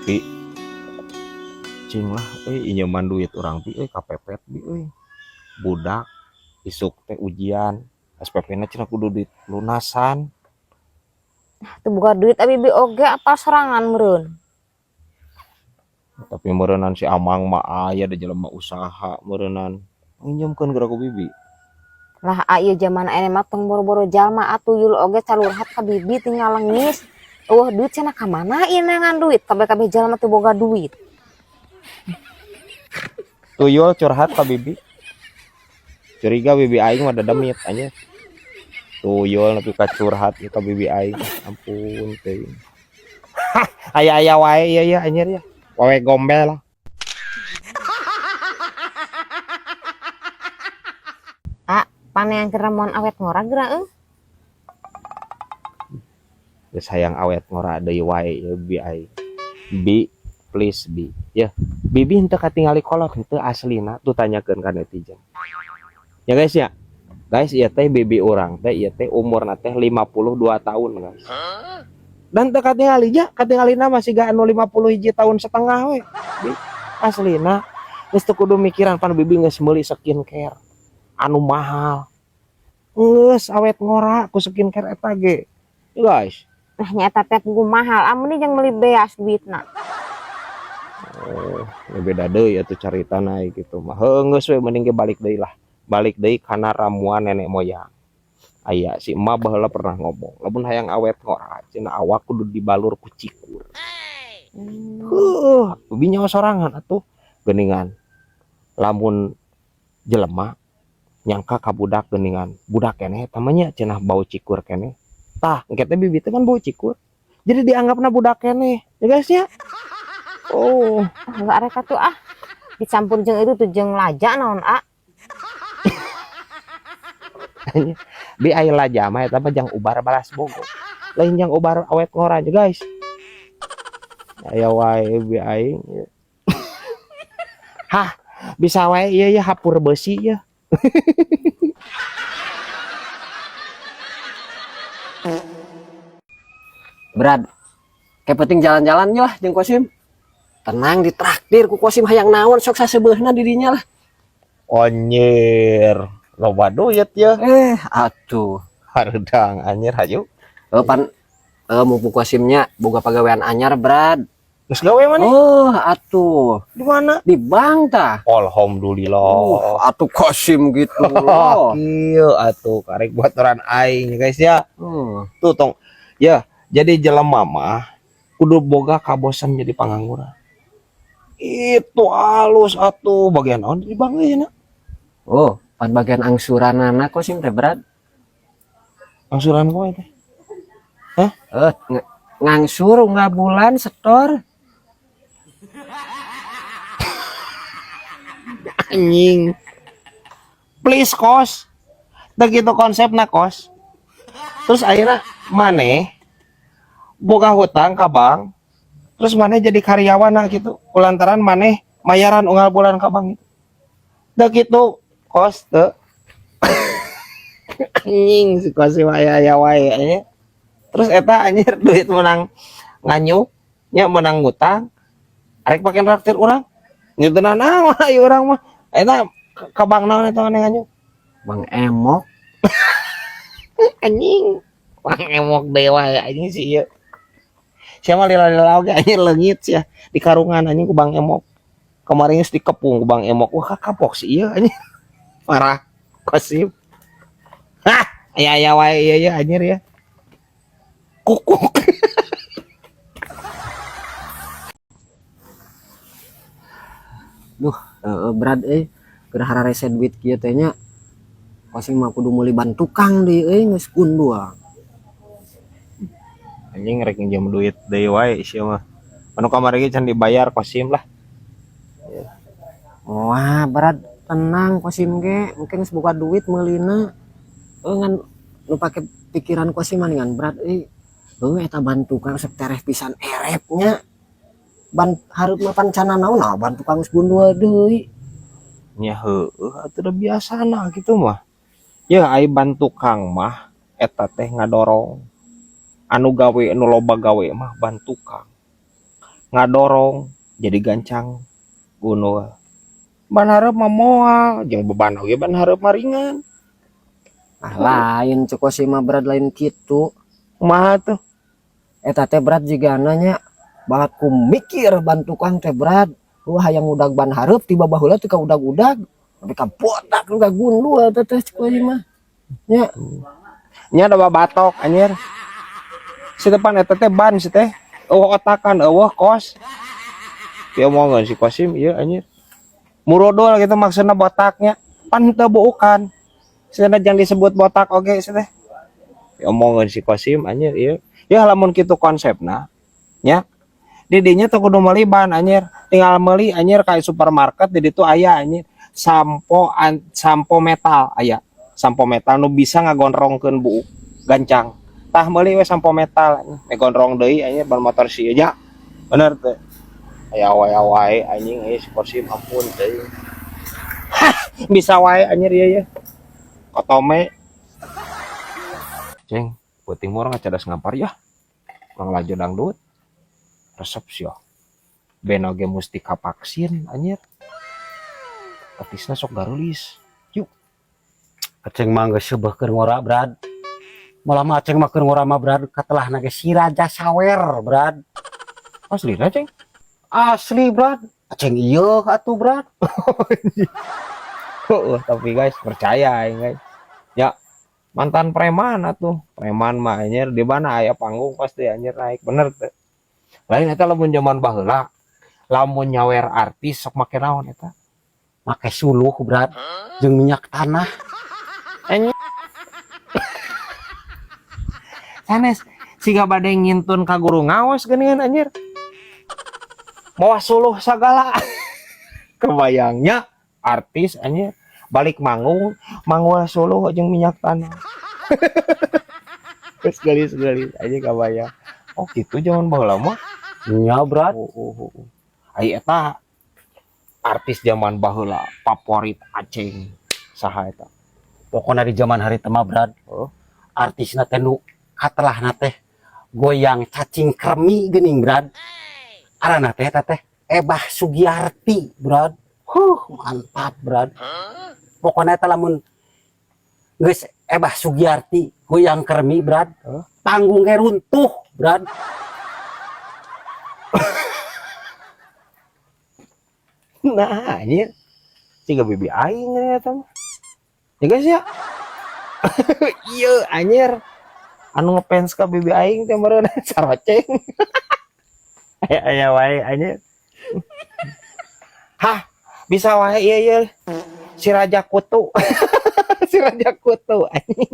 Pi, cing lah euy, injeman duit urang, Pi, euy, kapepet, Bi, euy. Budak isuk teh ujian SPP na, cenah kudu duit lunasan. Teu boga duit abi bi oge, apal sorangan meureun. Tapi meureunan si Amang mah aya da, jelema usaha meureunan. Nginjemkeun geura ku Bibi. Lah, ieu jaman ayeuna mah tong boro-boro jalma atuh, yul oge calurhat ka bibi tinggal lengis. Euweuh duit cenah, ka mana ieu neangan duit, kabeh-kabeh jalma teu boga duit. Tuyul curhat ka Bibi. Curiga bibi aing mah dedemit anjir. Tuyul nepi ka curhat ka bibi aing. Ampun teuing. Hah, aya-aya wae ieu ya anjir ya. Wawe gombel lah. Ah, paneang ramuan awet ngora geura euy. Geus hayang awet ngora deui wae ya bibi aing. Bi, please, Bi. Ya, Bibi henteu katingali kolot henteu aslina tuh, tanyakeun ka netizen. Ya guys ya. Guys, ieu teh bibi urang teh, ieu teh umurna teh 52 tahun, guys. Dan teu katingali nya, katingalina masih gak anu 50 hiji tahun setengah we. Bi, aslina geus teu kudu mikiran, pan bibi geus meuli skincare anu mahal. Geus awet ngora ku skincare eta ge. Ya guys. Nah, nya eta teh puguh mahal, amun jeung meuli beas duitna. Oh, ya beda deui atuh caritana gitu mah. Heuh, geus we, mending ge balik deui lah. Balik deui kana ramuan nenek moyang. Aya si emak baheula pernah ngomong, lamun hayang awet ngora cenah, awak kudu dibalur ku cikur. Heuh, bibi nyawa sorangan atuh geuningan. Lamun jelema nyangka ka budak geuningan, budak keneh eta mah nya cenah, bau cikur keneh. Tah, engke teh bibi teh kan bau cikur. Jadi dianggapna budak keneh, ya guys ya. Oh, Ah, enggak arek atuh ah. Dicampur jeung itu tuh, jeung laja naon, ah. Bi, aya laja mah eta mah jang ubar balas bogo. Lain jang ubar awet ngora aja, guys. Aya wae bi aing. Hah, bisa wae ieu ya, hapur besi ya. Brad, kayak penting jalan-jalan lah jeung Kosim. Tenang, ditraktir ku Kosim, hayang naon sok sasebeuhna di dinya lah. Anjir, loba duit ya. Eh, atuh. Hareudang anjir, hayu. Eh, pan mumpung Kosimnya boga pagawean anyar, Brad. Geus gawe mana? Oh, atuh. Di mana? Di bank tah. Alhamdulillah. Atuh Kosim gitu loh. Iya atuh, karek buat orang aing guys ya. Tuh tong. Ya, jadi jelema mah kudu boga kabosan jadi pangangguran. Itu halus atuh, bagian naon di bank ieu na? Oh, pan bagian angsuranana Kosim teh, Brad. Angsuran kowe teh. Eh, ngangsur unggal bulan setor. Anjing. Please, Kos. Teu kitu konsepna, Kos. Terus akhirnya maneh boga hutang ka bank. Terus maneh jadi karyawan nah gitu. Kulantaran maneh mayaran unggal bulan ka bank gitu. Teu kitu, Kos, teu. Anjing, si Kos wae aya wae nya. Terus eta anjir duit menang nganyuk nya, menang ngutang. Arek pake traktir urang. Nyeuteuna naon ieu urang mah. Eta ka bank naon eta maneh nganyuk? Bank Emok. Anjing. Bank Emok dewa ya anjing si ieu. Siapa lila-lila oge anjir, leungit sia di karungan anjing ku Bank Emok. Kemarin geus dikepung ku Bank Emok. Wah, kapok si ieu anjing. Parah. Kosim. Hah, aya aya wae ieu ya anjir ya. Kukuk. Duh, Brad euy, keur hararese duit kieu teh nya. Kosim mah kudu meuli ban tukang deui euy, geus gundul. Anjing, rek nginjem duit deui wae sia mah. Anu kamari ge can dibayar Kosim lah. Wah, Brad, tenang, Kosim ge mungkin geus boga duit meulina. Heuh, ngan nu pake pikiran Kosim mah ngan, Brad euy. Heuh, eta ban tukang sok tereh pisan erepnya. Ban hareup mah pan cana naon, nah ban tukang geus gundul deui. Nya heueuh atuh, da biasana kitu mah. Ya ai ban tukang mah eta teh ngadorong. Anu gawe, anu loba gawe mah ban tukang. Ngadorong jadi gancang gundul. Ban hareup mah moal, jeung beban oge ban hareup mah ringan. Ah, lain cek Kosim mah, Brad, lain kitu. Kumaha tuh? Eta teh, Brad, jigana nya balat ku mikir ban tukang teh, Brad. Wah, hayang udag ban hareup tiba baheula teu ka udag-udag. Tapi ka botak nu ka gundul eta teh cek Kosim mah. Nya. Nya ada batok anjir. Si depan eta teh ban si teh. Euweuh otakan, euweuh kos. Dia omongan si Kosim ieu anjir. Murodol gitu maksudna botaknya. Pan teu buukan. Cenah jangan disebut botak oge si teh. Omongan si Kosim anjir ieu. Ya lamun kitu konsepna nya. Di dinya teu kudu meuli ban anjir. Tinggal meuli anjir ka supermarket di ditu aya anjir. Sampo metal aya. Sampo metal nu bisa ngagondrongkeun buuk gancang. Tah meuli we sampo metal anjing. Ngagondrong deui anjir ban motor si ieu nya. Bener teu? Aya wae wae anjing ieu si Kosim ampun teuing. Bisa wae anjir ieu ye. Kotome. Ceng, peuting mah urang ngacadas ngampar ya. Urang laju dangdut. Resep sih. Band oge mesti kapaksin anjir. Artisna sok garulis. Yuk. Aceng mah geus seubeuh keur ngora, Brad. Malah mah aceng mah keur ngora mah, Brad, katelahna ge si Raja Sawer, Brad. Aslina, Ceng? Asli, Brad. Aceng ieu atuh, Brad. Oh, tapi guys percaya aing guys. Ya, mantan preman atuh. Preman mah anjir di mana aya panggung pasti anjir naik bener teu. Lain eta lamun zaman baheula. Lamun nyawer artis sok make naon eta? Make suluh, Brad. Jeung minyak tanah. Anjing. Sanes siga bade ngintun ka guru ngaos geuningan anjir. Mawa suluh sagala. Kebayangnya artis anjir balik manggung mangwa suluh jeung minyak tanah. Terus gelis-gelis aja kabayang. Oh gitu zaman baheula mah. Nya, Brad. Oh. Ai eta artis zaman baheula favorit Aceng saha eta? Pokokna di zaman harita mah, Brad. Oh. Artisna teh nu katelahna teh goyang cacing kremi geuning, Brad. Arana teh eta teh Ebah Sugiarti, Brad. Huh, mantap, Brad. Pokoknya eta lamun geus Ebah Sugiarti goyang kremi, Brad. Huh? Panggung ge runtuh, Brad. Nah, anjir. Siga bibi aing eta mah. Ya guys ya. Iya anjir. Anu ngefans ka bibi aing teh meureun saroceng. Aya aya wae anjir. Hah, bisa wae ieu ieu. Si Raja Kutu. Si Raja Kutu anjing.